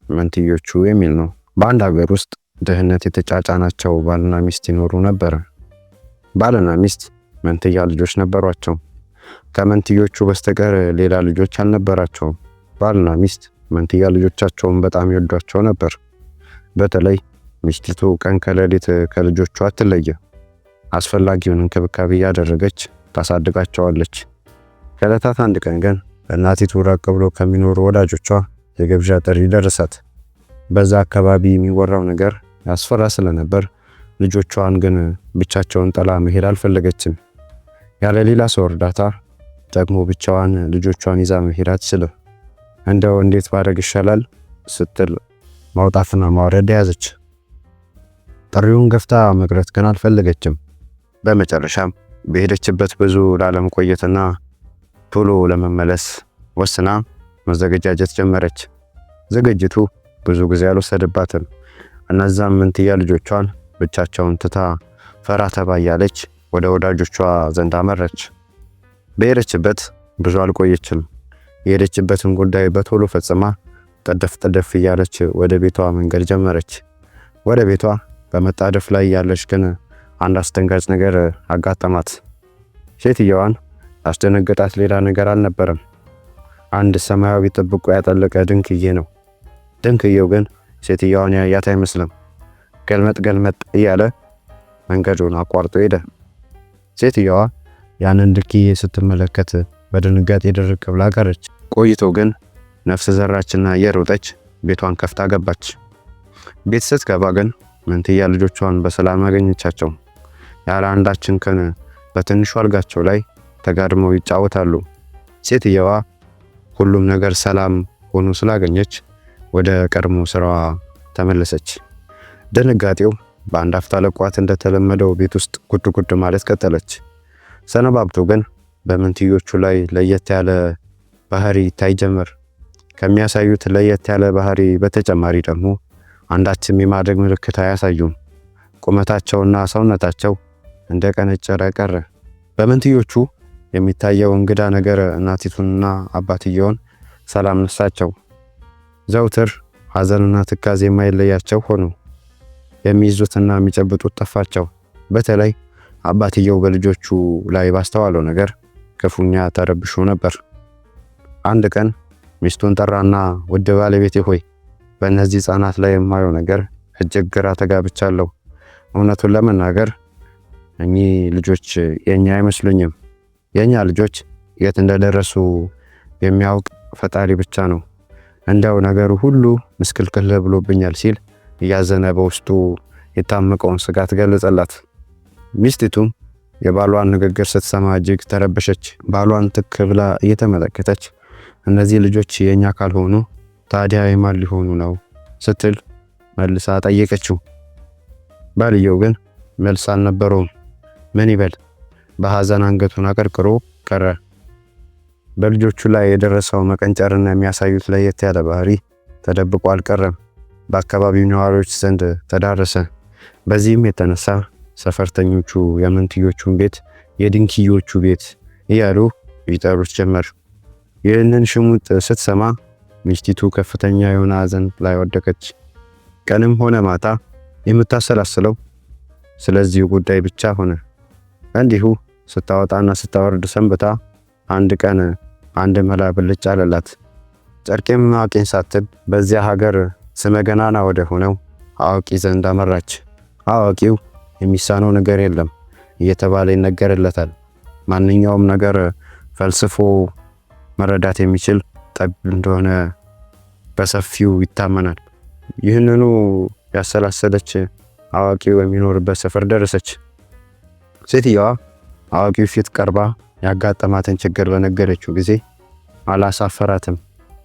መንትዮቹ የሚል ነው። በአንድ ሀገር ውስጥ ድህነት የተጫጫናቸው ባልና ሚስት ይኖሩ ነበር። ባልና ሚስት መንትያ ልጆች ነበሯቸው። ከመንትዮቹ በስተቀር ሌላ ልጆች አልነበራቸውም። ባልና ሚስት መንትያ ልጆቻቸውን በጣም ይወዷቸው ነበር። በተለይ ሚስቲቱ ቀን ከሌሊት ከልጆቿ አትለየ። አስፈላጊውን እንክብካቤ እያደረገች ታሳድጋቸዋለች። ከዕለታት አንድ ቀን ግን እናቲቱ ራቅ ብሎ ከሚኖሩ ወዳጆቿ የግብዣ ጥሪ ደረሳት። በዛ አካባቢ የሚወራው ነገር ያስፈራ ስለነበር ልጆቿን ግን ብቻቸውን ጥላ መሄድ አልፈለገችም። ያለ ሌላ ሰው እርዳታ ደግሞ ብቻዋን ልጆቿን ይዛ መሄድ አትችልም። እንደው እንዴት ባደርግ ይሻላል ስትል ማውጣትና ማውረድ ያዘች። ጥሪውን ገፍታ መቅረት ግን አልፈለገችም። በመጨረሻም በሄደችበት ብዙ ላለመቆየትና ቶሎ ለመመለስ ወስና መዘገጃጀት ጀመረች። ዝግጅቱ ብዙ ጊዜ አልወሰደባትም። እነዛም መንትያ ልጆቿን ብቻቸውን ትታ ፈራ ተባ እያለች ወደ ወዳጆቿ ዘንድ አመረች። በሄደችበት ብዙ አልቆየችም። የሄደችበትን ጉዳይ በቶሎ ፈጽማ ጠደፍ ጠደፍ እያለች ወደ ቤቷ መንገድ ጀመረች። ወደ ቤቷ በመጣደፍ ላይ ያለች ግን አንድ አስደንጋጭ ነገር አጋጠማት። ሴትየዋን ያስደነገጣት ሌላ ነገር አልነበረም። አንድ ሰማያዊ ጥብቆ ያጠለቀ ድንክዬ ነው። ድንክዬው ግን ሴትየዋን ያያት አይመስልም። ገልመጥ ገልመጥ እያለ መንገዱን አቋርጦ ሄደ። ሴትየዋ ያንን ድንክዬ ስትመለከት በድንጋጤ ድርቅ ብላ ቀረች። ቆይቶ ግን ነፍስ ዘራችና እየሮጠች ቤቷን ከፍታ ገባች። ቤት ስትገባ ግን መንትያ ልጆቿን በሰላም አገኘቻቸው። ያለ አንዳች እንከን በትንሹ አልጋቸው ላይ ተጋድመው ይጫወታሉ። ሴትየዋ ሁሉም ነገር ሰላም ሆኖ ስላገኘች ወደ ቀድሞ ስራዋ ተመለሰች። ድንጋጤው በአንድ አፍታ ለቋት እንደተለመደው ቤት ውስጥ ጉድ ጉድ ማለት ቀጠለች። ሰነባብቶ ግን በመንትዮቹ ላይ ለየት ያለ ባህሪ ይታይ ጀመር። ከሚያሳዩት ለየት ያለ ባህሪ በተጨማሪ ደግሞ አንዳችም የማደግ ምልክት አያሳዩም። ቁመታቸውና ሰውነታቸው እንደ ቀነጨረ ቀረ። በመንትዮቹ የሚታየው እንግዳ ነገር እናቲቱንና አባትየውን ሰላም ነሳቸው። ዘውትር ሐዘንና ትካዜ የማይለያቸው ሆኑ። የሚይዙትና የሚጨብጡት ጠፋቸው። በተለይ አባትየው በልጆቹ ላይ ባስተዋለው ነገር ክፉኛ ተረብሾ ነበር። አንድ ቀን ሚስቱን ጠራና ውድ ባለቤቴ ሆይ፣ በእነዚህ ሕፃናት ላይ የማየው ነገር እጅግ ግራ ተጋብቻለሁ። እውነቱን ለመናገር እኚህ ልጆች የኛ አይመስሉኝም። የኛ ልጆች የት እንደደረሱ የሚያውቅ ፈጣሪ ብቻ ነው። እንደው ነገሩ ሁሉ ምስቅልቅል ብሎብኛል ሲል እያዘነ በውስጡ የታመቀውን ስጋት ገለጸላት። ሚስቲቱም የባሏን ንግግር ስትሰማ እጅግ ተረበሸች። ባሏን ትክ ብላ እየተመለከተች እነዚህ ልጆች የኛ ካልሆኑ ታዲያ የማን ሊሆኑ ነው ስትል መልሳ ጠየቀችው። ባልየው ግን መልስ አልነበረውም። ምን ይበል፣ በሐዘን አንገቱን አቀርቅሮ ቀረ። በልጆቹ ላይ የደረሰው መቀንጨርና የሚያሳዩት ለየት ያለ ባህሪ ተደብቆ አልቀረም። በአካባቢው ነዋሪዎች ዘንድ ተዳረሰ። በዚህም የተነሳ ሰፈርተኞቹ የመንትዮቹን ቤት የድንክዮቹ ቤት እያሉ ይጠሩት ጀመር። ይህንን ሽሙጥ ስትሰማ ሚስቲቱ ከፍተኛ የሆነ ሐዘን ላይ ወደቀች። ቀንም ሆነ ማታ የምታሰላስለው ስለዚሁ ጉዳይ ብቻ ሆነ። እንዲሁ ስታወጣና ስታወርድ ሰንብታ አንድ ቀን አንድ መላ ብልጭ አለላት። ጨርቄም ማቄን ሳትል በዚያ ሀገር ስመ ገናና ወደ ሆነው አዋቂ ዘንድ አመራች። አዋቂው የሚሳነው ነገር የለም እየተባለ ይነገርለታል። ማንኛውም ነገር ፈልስፎ መረዳት የሚችል ጠቢብ እንደሆነ በሰፊው ይታመናል። ይህንኑ ያሰላሰለች አዋቂው የሚኖርበት ሰፈር ደረሰች። ሴትየዋ አዋቂው ፊት ቀርባ ያጋጠማትን ችግር በነገረችው ጊዜ አላሳፈራትም።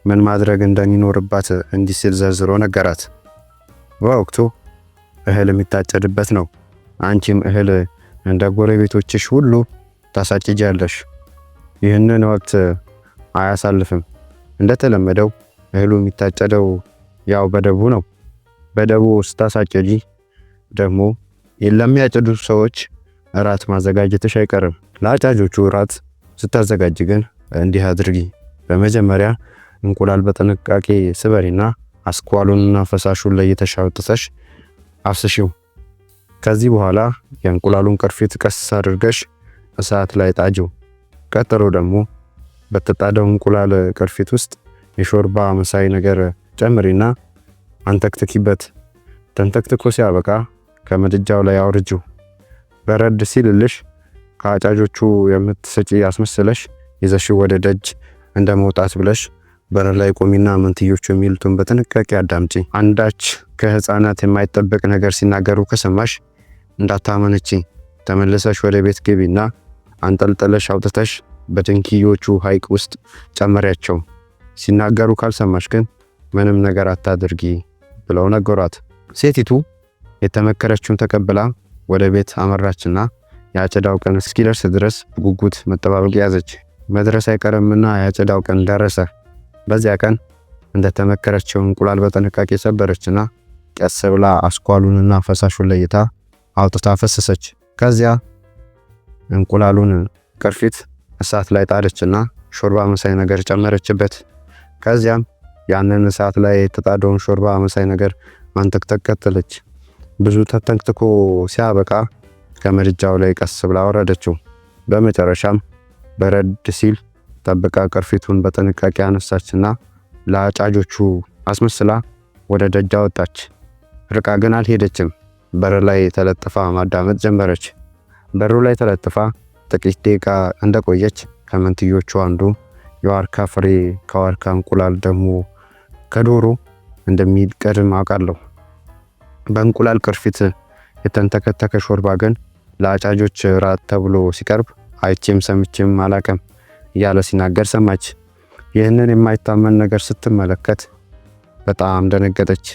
ምን ማድረግ እንደሚኖርባት እንዲህ ሲል ዘርዝሮ ነገራት። በወቅቱ እህል የሚታጨድበት ነው። አንቺም እህል እንደ ጎረቤቶችሽ ሁሉ ታሳጭጃለሽ። ይህንን ወቅት አያሳልፍም። እንደተለመደው እህሉ የሚታጨደው ያው በደቡ ነው። በደቡ ስታሳጭጂ ደግሞ ለሚያጭዱ ሰዎች እራት ማዘጋጀትሽ አይቀርም። ለአጫጆቹ እራት ስታዘጋጅ ግን እንዲህ አድርጊ። በመጀመሪያ እንቁላል በጥንቃቄ ስበሪና አስኳሉንና ፈሳሹን ለይተሽ አውጥተሽ አፍስሺው። ከዚህ በኋላ የእንቁላሉን ቅርፊት ቀስ አድርገሽ እሳት ላይ ጣጂው። ቀጥሎ ደግሞ በተጣደው እንቁላል ቅርፊት ውስጥ የሾርባ መሳይ ነገር ጨምሪና አንተክትኪበት። ተንተክትኮ ሲያበቃ ከምድጃው ላይ አውርጂው። በረድ ሲልልሽ ከአጫጆቹ የምትሰጪ አስመስለሽ ይዘሽው ወደ ደጅ እንደ መውጣት ብለሽ በር ላይ ቆሚና መንትዮቹ የሚሉትን በጥንቃቄ አዳምጪ። አንዳች ከህፃናት የማይጠበቅ ነገር ሲናገሩ ከሰማሽ እንዳታመነቺ። ተመልሰሽ ወደ ቤት ግቢና አንጠልጥለሽ አውጥተሽ በድንክዮቹ ሐይቅ ውስጥ ጨመሪያቸው። ሲናገሩ ካልሰማሽ ግን ምንም ነገር አታድርጊ ብለው ነገሯት። ሴቲቱ የተመከረችውን ተቀብላ ወደ ቤት አመራችና የአጨዳው ቀን እስኪደርስ ድረስ በጉጉት መጠባበቅ ያዘች። መድረስ አይቀርምና የአጨዳው ቀን ደረሰ። በዚያ ቀን እንደተመከረችው እንቁላል በጥንቃቄ ሰበረችና ቀስ ብላ አስኳሉንና ፈሳሹን ለይታ አውጥታ ፈሰሰች። ከዚያ እንቁላሉን ቅርፊት እሳት ላይ ጣደችና ሾርባ መሳይ ነገር ጨመረችበት። ከዚያም ያንን እሳት ላይ የተጣደውን ሾርባ መሳይ ነገር ማንተክተክ ቀጠለች። ብዙ ተተንክትኮ ሲያበቃ ከምድጃው ላይ ቀስ ብላ አወረደችው። በመጨረሻም በረድ ሲል ጠብቃ ቅርፊቱን በጥንቃቄ አነሳችና ለአጫጆቹ አስመስላ ወደ ደጅ አወጣች። ርቃ ግን አልሄደችም። በር ላይ ተለጥፋ ማዳመጥ ጀመረች። በሩ ላይ ተለጥፋ ጥቂት ደቂቃ እንደቆየች ከመንትዮቹ አንዱ የዋርካ ፍሬ ከዋርካ እንቁላል ደግሞ ከዶሮ እንደሚቀድም አውቃለሁ። በእንቁላል ቅርፊት የተንተከተከ ሾርባ ግን ለአጫጆች ራት ተብሎ ሲቀርብ አይቼም ሰምቼም አላቅም እያለ ሲናገር ሰማች። ይህንን የማይታመን ነገር ስትመለከት በጣም ደነገጠች።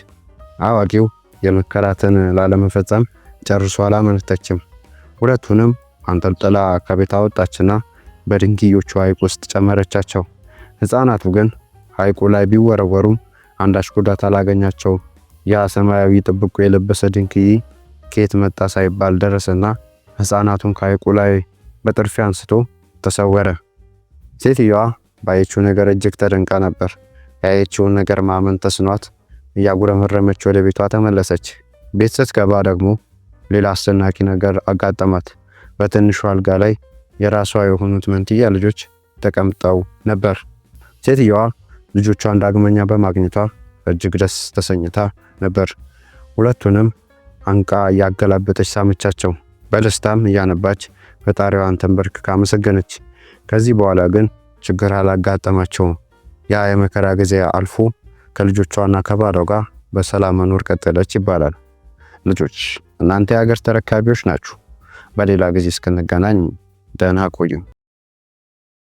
አዋቂው የመከራትን ላለመፈጸም ጨርሶ አላመነተችም። ሁለቱንም አንጠልጥላ ከቤት አወጣችና በድንግዮቹ ሐይቅ ውስጥ ጨመረቻቸው። ሕፃናቱ ግን ሐይቁ ላይ ቢወረወሩም አንዳች ጉዳት አላገኛቸው። ያ ሰማያዊ ጥብቆ የለበሰ ድንክይ ከየት መጣ ሳይባል ደረሰና ሕፃናቱን ከሐይቁ ላይ በጥርፊያ አንስቶ ተሰወረ። ሴትዮዋ ባየችው ነገር እጅግ ተደንቃ ነበር። ያየችውን ነገር ማመን ተስኗት እያጉረመረመች ወደ ቤቷ ተመለሰች። ቤት ስትገባ ደግሞ ሌላ አስደናቂ ነገር አጋጠማት። በትንሹ አልጋ ላይ የራሷ የሆኑት መንትያ ልጆች ተቀምጠው ነበር። ሴትየዋ ልጆቿን ዳግመኛ በማግኘቷ እጅግ ደስ ተሰኝታ ነበር። ሁለቱንም አንቃ እያገላበጠች ሳመቻቸው። በደስታም እያነባች ፈጣሪዋን ተንበርክካ አመሰገነች። ከዚህ በኋላ ግን ችግር አላጋጠማቸውም። ያ የመከራ ጊዜ አልፎ ከልጆቿና ከባሏ ጋር በሰላም መኖር ቀጠለች ይባላል። ልጆች እናንተ የሀገር ተረካቢዎች ናችሁ። በሌላ ጊዜ እስክንገናኝ ደህና ቆዩ።